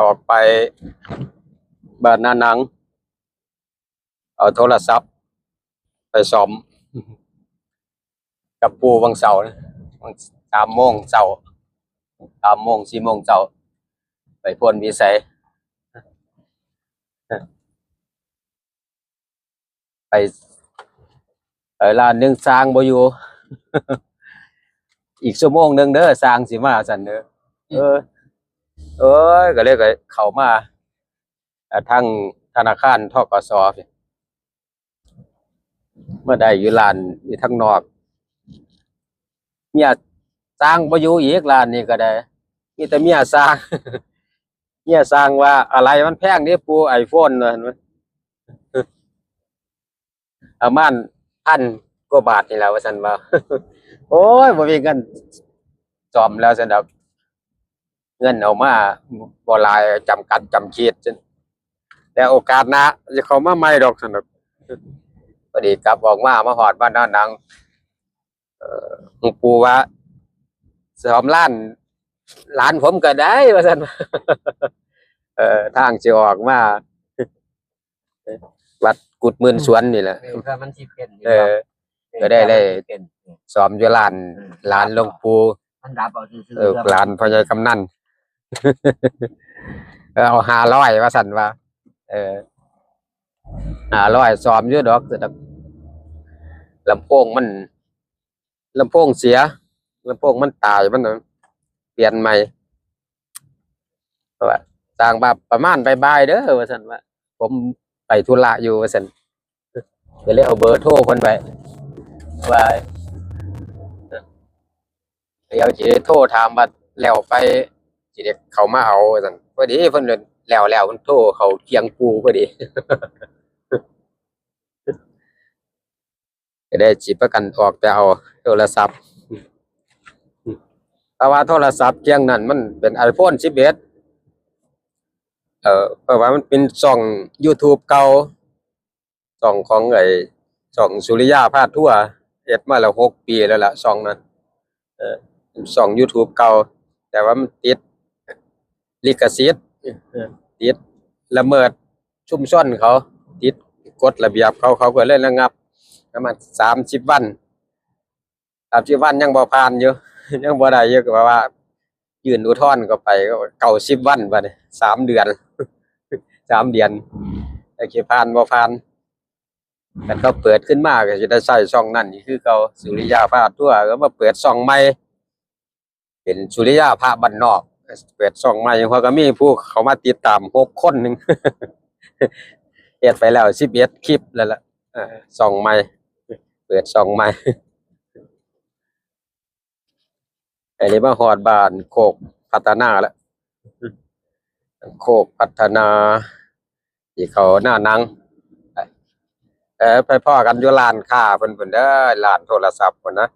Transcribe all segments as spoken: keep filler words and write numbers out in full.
ออกไปบ้านนาหนัง เอาโทรศัพท์ไปซ่อม กับปู่วังเสาร์นะ สามโมงเช้า สามโมง สี่โมงเช้า ไปโพนวิสัย ไป ไปร้านหนึ่ง ช่างบ่อยู่ อีกชั่วโมงหนึ่งเด้อ ช่างสิมาซั่นเด้อ เออ เอ้ย ก็เลยก็เข้ามา อ่า ทางธนาคาร ธ.ก.ส. มาได้อยู่ร้านอยู่ทางนอก เมียช่างบ่อยู่อีก ร้านนี้ก็ได้ มีแต่เมียช่าง เมียช่างว่า "อะไรมันแพงเด้ปู่ ไอโฟน" ว่าซั่น "ประมาณพันกว่าบาทนี่แหละ" ว่าซั่นว่า "โอ้ย บ่มีเงินซ่อมแล้ว" ซั่นดอก เงินเอามาบ่หลาย จำกัดจำเขตซั่น แต่โอกาสหน้าจะเข้ามาใหม่ดอก ซั่นดอก พอดีกลับออกมา มาฮอดบ้านนาหนัง เอ่อ หลวงปู่ว่า "ซ่อมร้านหลานผมก็ได้" ว่าซั่น เอ่อ ทางสิออกมา วัดกุดหมื่นสวนนี่แหละ เออ ถ้ามันสิเป็น เออ ก็ได้เลย ซ่อมอยู่ร้าน เออ หลานหลวงปู่ มันดับเอาซื่อๆ เออ หลานพ่อใหญ่กำนัน เออ เอาห้าร้อย ว่าซั่นว่า เออ ห้าร้อย ซ่อมอยู่ดอก แต่ลำโพงมัน ลำโพงเสีย ลำโพงมันตาย มันเปลี่ยนใหม่ เพราะว่าช่างว่า "ประมาณบ่ายๆเด้อ" ว่าซั่นว่า "ผมไปธุระอยู่" ว่าซั่น ก็เลยเอาเบอร์โทรเพิ่นไว้ ว่า เดี๋ยวสิโทรถามว่าแล้วไป สิได้เข้ามาเอา ว่าซั่น พอดีเพิ่นแล้ว แล้วเพิ่นโทรเข้าเคียงปู่พอดี ก็ได้สิพากันออกไปเอาโทรศัพท์ เพราะว่าโทรศัพท์เครื่องนั้นมันเป็นไอโฟนสิบเอ็ด เอ่อ เพราะว่ามันเป็นช่องยูทูบเก่า ช่องของไอ้ ช่องสุริยาพาทัวร์ เฮ็ดมาแล้วหกปีแล้วล่ะ ช่องนั้น เอ่อ ช่องยูทูบเก่า แต่ว่ามันติดลิขสิทธิ์ เอ่อ ติดละเมิดชุมชนเขา ติดกฎระเบียบเขา เขาก็เลยระงับ ประมาณสามสิบวัน สามสิบวันยังบ่ผ่านอยู่ ยังบ่ได้อยู่ ก็ว่า ยื่นอุทธรณ์เข้าไปก็เก้าสิบวัน บัดนี้ สามเดือน สามเดือน จักสิผ่านบ่ผ่าน คันเขาเปิดขึ้นมาก็สิได้ใช้ช่องนั้นอีกคือเก่า สุริยาพาทัวร์ ก็มาเปิดช่องใหม่ เป็นสุริยาพาบ้านนอก เปิดช่องใหม่ เพราะก็มีผู้เข้ามาติดตามหกคนหนึ่ง เฮ็ดไปแล้วสิบเอ็ดคลิปแล้วล่ะ เอ่อ ช่องใหม่ เปิดช่องใหม่ อันนี้มาฮอดบ้านโคกพัฒนาแล้ว โคกพัฒนา ที่เขาหน้าหนัง เออ ไปพ้อกันอยู่ร้านค้าเพิ่น เพิ่นเด้อ ร้านโทรศัพท์เพิ่นนะ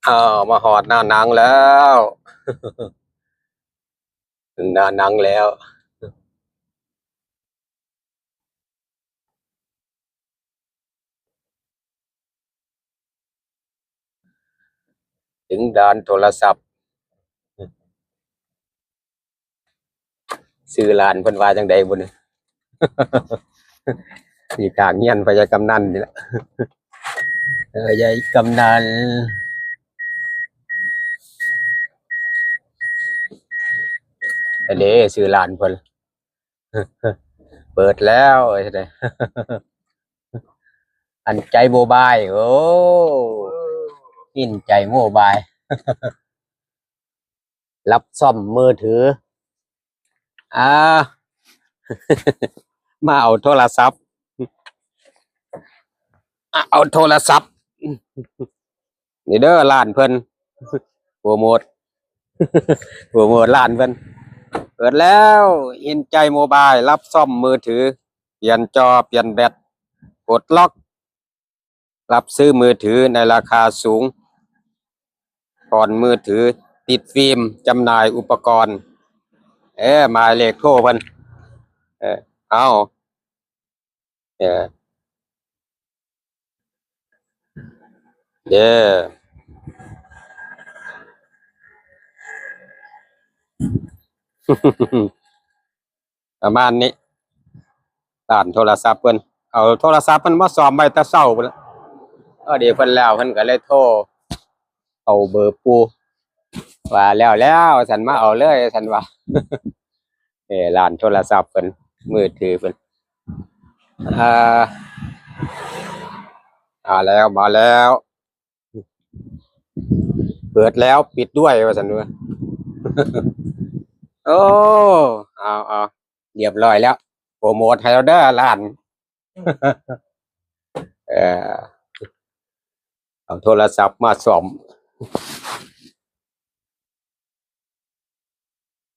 อ้าว มาฮอดหน้าหนังแล้ว ถึงหน้าหนังแล้ว ถึงด่านโทรศัพท์ ชื่อร้านเพิ่นว่าจั่งใดบุนี่ นี่ข้างเฮียนพ่อใหญ่กำนันนี่แหละ เออ ยายกำนัน อันนี้ชื่อร้านเพิ่น เปิดแล้ว อันใจโมบาย โอ้ หินใจโมบาย รับซ่อมมือถือ อ่า มาเอาโทรศัพท์ อ่ะ เอาโทรศัพท์ นี่เด้อร้านเพิ่น โปรโมท โปรโมทร้านเพิ่น เปิดแล้ว หินใจโมบาย รับซ่อมมือถือ เปลี่ยนจอ เปลี่ยนแบต ปลดล็อก รับซื้อมือถือในราคาสูง ผ่อนมือถือ ติดฟิล์ม จำหน่ายอุปกรณ์ เออ หมายเลขโทรเพิ่น เออ เอา เออ เด้อ ประมาณนี้ ร้านโทรศัพท์เพิ่น เอาโทรศัพท์เพิ่นมาซ่อมไว้แต่เช้าพุ้นละ พอดีเพิ่นแล้ว เพิ่นก็เลยโทร เอาเบอร์ปู่ ว่าแล้วแล้ว ซั่น มาเอาเลย ซั่นว่า เออ ร้านโทรศัพท์เพิ่น มือถือเพิ่น อ่า มาแล้ว มาแล้ว เปิดแล้วปิดด้วย ว่าซั่นว่า โอ้ เอา เอา เรียบร้อยแล้ว โปรโมทให้เราเด้อ ร้าน เออ เอาโทรศัพท์มาซ่อม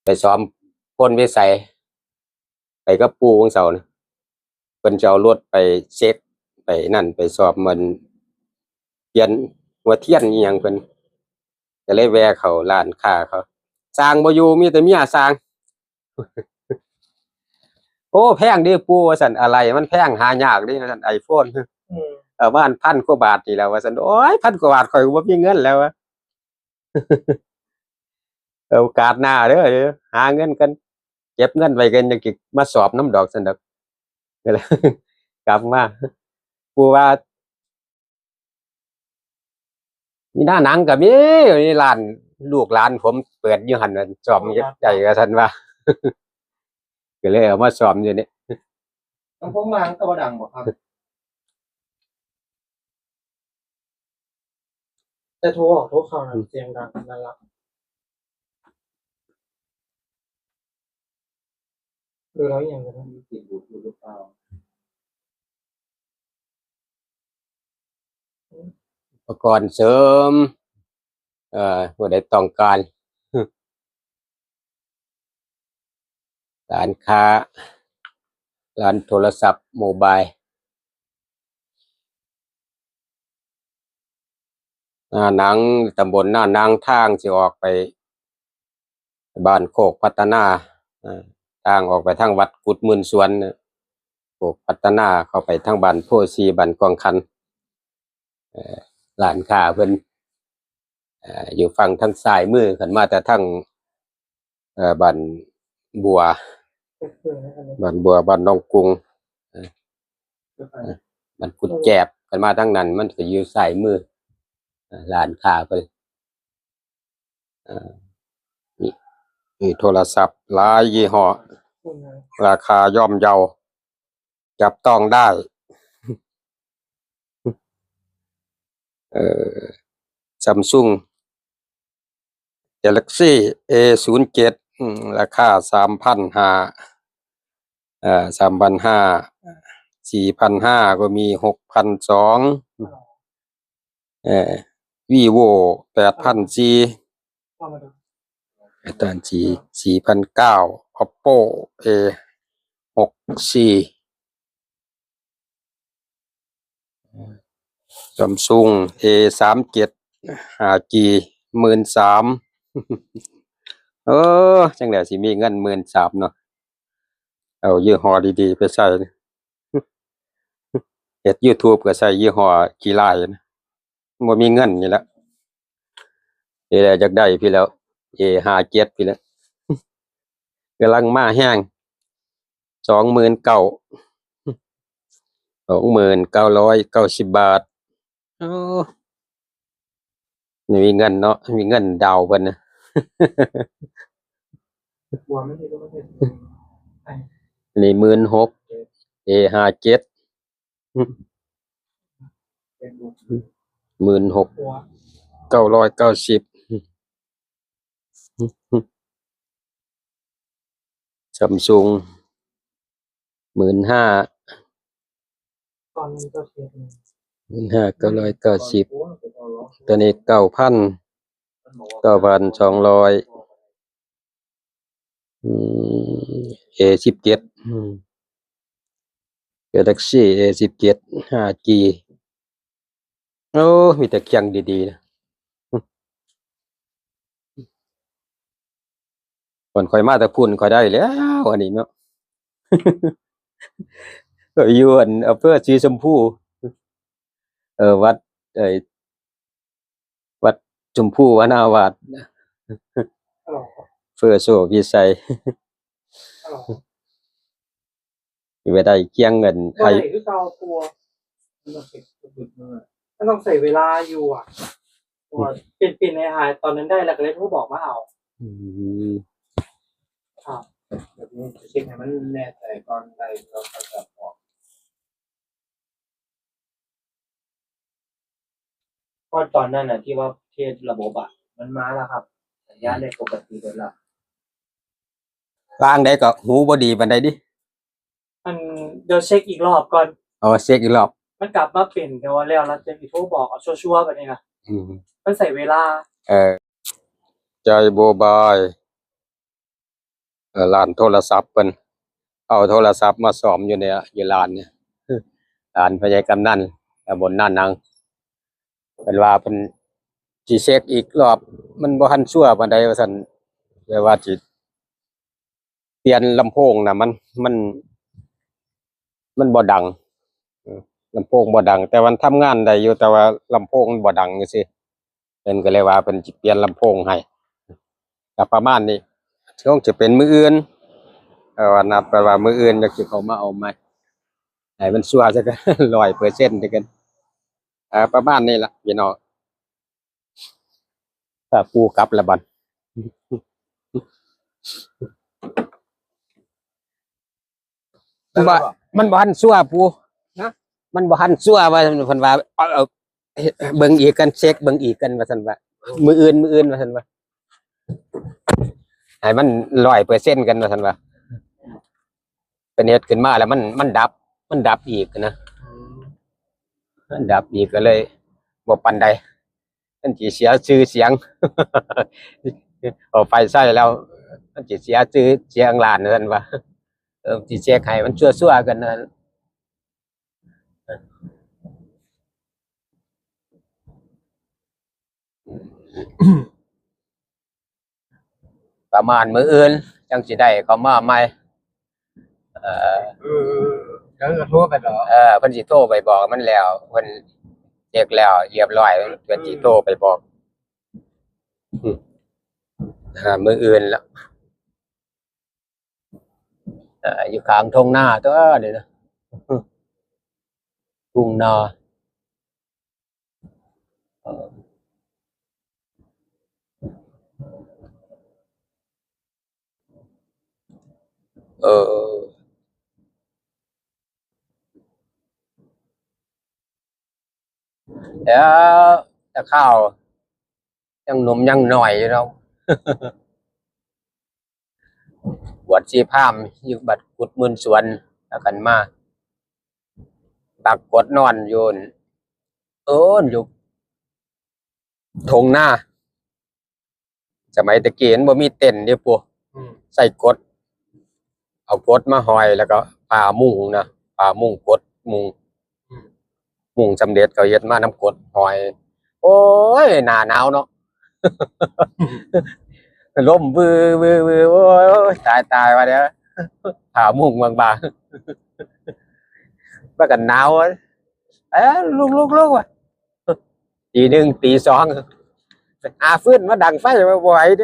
ไปซ่อมโพนวิสัย ไปกับปู่วังเสาร์นะ เพิ่นจะเอารถไปเช็ค ไปนั่น ไปซ่อม มันเปลี่ยนหัวเทียนอีหยังเพิ่น ก็เลยแวะเข้าร้านค้าเขา ช่างบ่อยู่ มีแต่เมียช่าง โอ้ แพงเด้ปู่ ว่าซั่น อะไรมันแพง หายากเด้ ว่าซั่น ไอโฟน อืม ประมาณพันกว่าบาทนี่แหละ ว่าซั่น โอ้ย พันกว่าบาท ข้อยก็บ่มีเงินแล้ววะ โอกาสหน้าเด้อ หาเงินกัน เก็บเงินไว้กัน จั่งสิมาซ่อมนำดอก ซั่นดอก ก็เลย กลับมา ปู่ว่า มีหน้าหนังก็มี อยู่ในร้าน ลูกหลานผมเปิดอยู่หั่นน่ะ ซ่อมได้ว่าซั่นว่า ก็เลยเอามาซ่อมอยู่นี่ ลำโพงล่างก็บ่ดังบ่ครับ แต่โทรออกโทรเข้าน่ะเสียงดังนั่นล่ะ เออ แล้วอีหยังกันนะ มีเสียงบลูทูธหรือเปล่า อุปกรณ์เสริม เอ่อ ผู้ใดต้องการ ร้านค้า ร้านโทรศัพท์โมบาย หน้าหนัง ตำบลหน้าหนัง ทางสิออกไปบ้านโคกพัฒนา อ่า ทางออกไปทางวัดกุดหมื่นสวนน่ะ โคกพัฒนา เข้าไปทางบ้านโพธิ์ศรี บ้านกองขัน เอ่อ ร้านค้าเพิ่น เอ่อ อยู่ฝั่งทางซ้ายมือ คันมาแต่ทาง เอ่อ บ้านบัว บ้านบัว บ้านหนองกุง เอ่อ เอ่อ บ้านกุดแจบ คันมาทางนั้น มันก็อยู่ซ้ายมือ เอ่อ ร้านค้าเพิ่น เอ่อ มี มีโทรศัพท์หลายยี่ห้อ ราคาย่อมเยา จับต้องได้ เอ่อ Samsung Galaxy เอ ศูนย์เจ็ด อืม ราคา สามพันห้า เอ่อ สามพันห้า สี่พันห้า ก็มี หกพันสอง เอ่อ Vivo แปดพันสี่ แปดพันสี่ สี่พันเก้า Oppo เอ หกสี่ Samsung เอ สามเจ็ด ห้าจี หมื่นสาม เออ จั่งใด๋สิมีเงิน หมื่นสาม เนาะ เอายี่ห้อดีๆ ไปใส่ เฮ็ด YouTube ก็ใส่ยี่ห้อขี้ร้ายนะ บ่มีเงินนี่แหละ นี่แหละอยากได้พี้แหล้ว เอ ห้าเจ็ด พี้แหล้ว กำลังมาแฮง สองหมื่นเก้า สองหมื่นเก้าร้อยเก้าสิบ บาท โอ้ นี่มีเงินเนาะ มีเงินดาวเพิ่นนะ นี่ หมื่นหก เอ ห้าเจ็ด หมื่นหก เก้าร้อยเก้าสิบ Samsung หมื่นห้า หมื่นห้า เก้าร้อยเก้าสิบ ตัวนี้ เก้าพัน เก้าพันสองร้อย อืม เอ สิบเจ็ด อืม Galaxy เอ สิบเจ็ด ห้าจี โอ้ มีแต่เครื่องดีๆ นะ ก่อนข้อยมาแต่พุ้นข้อยได้แล้ว อันนี้เนาะ ข้อยอยู่อันอำเภอศรีชมพู เออ วัด เอ่อ วัดชมพูวนาวาส ฮัลโหล เฟอร์โซพิไซ สิไปได้เคียงเงิน บ่ได้คือเก่าตัว มันต้องใช้เวลาอยู่อะ เพราะว่าเปลี่ยนๆ ให้หายตอนนั้นได้ แล้วก็เลยโทรบอกมาเอา อืม ครับ แบบนี้เช็คให้มันแน่ใจก่อนได้ เราก็จะบอก เพราะตอนนั้นน่ะ ที่ว่าเทสระบบอะ มันมาแล้วครับ สัญญาณได้ปกติเบิดแล้ว วางใดก็หูบ่ดีปานใดดิ อัน เดี๋ยวเช็คอีกรอบก่อน เอาเช็คอีกรอบ มันกลับมาเป็น เดี๋ยวแล้ว แล้วจะสิโทรบอกเอาชัวร์ๆ บัดนี้นะ อืม มันใช้เวลา เออ ใจโบบาย เอ่อ ร้านโทรศัพท์เพิ่น เอาโทรศัพท์มาซ่อมอยู่เนี่ย อยู่ร้านเนี่ย ร้านพ่อใหญ่กำนัน ตำบลนาหนัง เพิ่นว่าเพิ่นสิเช็คอีกรอบ มันบ่ทันชัวร์ปานใดว่าซั่น แต่ว่าสิเปลี่ยนลำโพงน่ะ มัน มัน มันบ่ดัง เออ ลำโพงบ่ดัง แต่มันทำงานได้อยู่ แต่ว่าลำโพงมันบ่ดังจั่งซี้ เพิ่นก็เลยว่าเพิ่นสิเปลี่ยนลำโพงให้ ก็ประมาณนี้ คงสิเป็นมื้ออื่น เออ ว่านัดไปว่ามื้ออื่นจั่งสิเข้ามาเอาใหม่ ให้มันชัวร์ซะก่อน ร้อยเปอร์เซ็นต์ ซะก่อน เออ ประมาณนี้ล่ะพี่น้อง ถ้าปู่กลับแล้วบัด มันบ่ มันบ่ทันชัวร์ปู่ ฮะ มันบ่ทันชัวร์ว่าเพิ่นว่า เอา เอา เบิ่งอีกกัน เช็คเบิ่งอีกกันว่าซั่นว่า มื้ออื่น มื้ออื่นว่าซั่นว่า ให้มันร้อยเปอร์เซ็นต์ กันว่าซั่นว่า เพิ่นเฮ็ดขึ้นมาแล้วมัน มันดับ มันดับอีกนะ อืม มันดับอีกก็เลยบ่ปานใด มันสิเสียชื่อเสียง เอาไปใช้แล้ว มันสิเสียชื่อเสียงร้านว่าซั่นว่า เออ สิเช็คให้มันชัวร์ๆ กันนะ ประมาณมื้ออื่นจั่งสิได้เข้ามาใหม่ เอ่อ เออ แล้วก็โทรไปบอก เออ เพิ่นสิโทรไปบอกมันแล้ว เพิ่นเช็คแล้วเรียบร้อย เพิ่นสิโทรไปบอก อืม อ่า มื้ออื่นละ เอ่อ อยู่ข้างทุ่งนาตัวนี้นะ ทุ่งนา เออ แล้วแต่ข้าวยังหนุ่มยังน้อยอยู่เนาะ บวชชีพราหมณ์อยู่บัดกุดหมื่นสวน แล้วกันมา ปรากฏนอนอยู่ โอ้น อยู่ทุ่งนา สมัยตะกี้มันบ่มีเต็นท์เด้ปู่ อืม ใส่กด เอากดมาห้อย แล้วก็ผ้ามุ้งนะ ผ้ามุ้งกดมุ้ง อืม มุ้งสำเร็จเขาเฮ็ดมานำกดห้อย โอ้ย หน้าหนาวเนาะ ลมวือวือวือ โอ้ย ตาย ตาย ว่าเด้อ ผ้ามุ้งบางๆ ว่ากันหนาว เอ้ย ลุก ลุก ลุก ว่ะ ตีหนึ่ง ตีสอง หาฟืนมาดังไฟ บ่ไหวเด้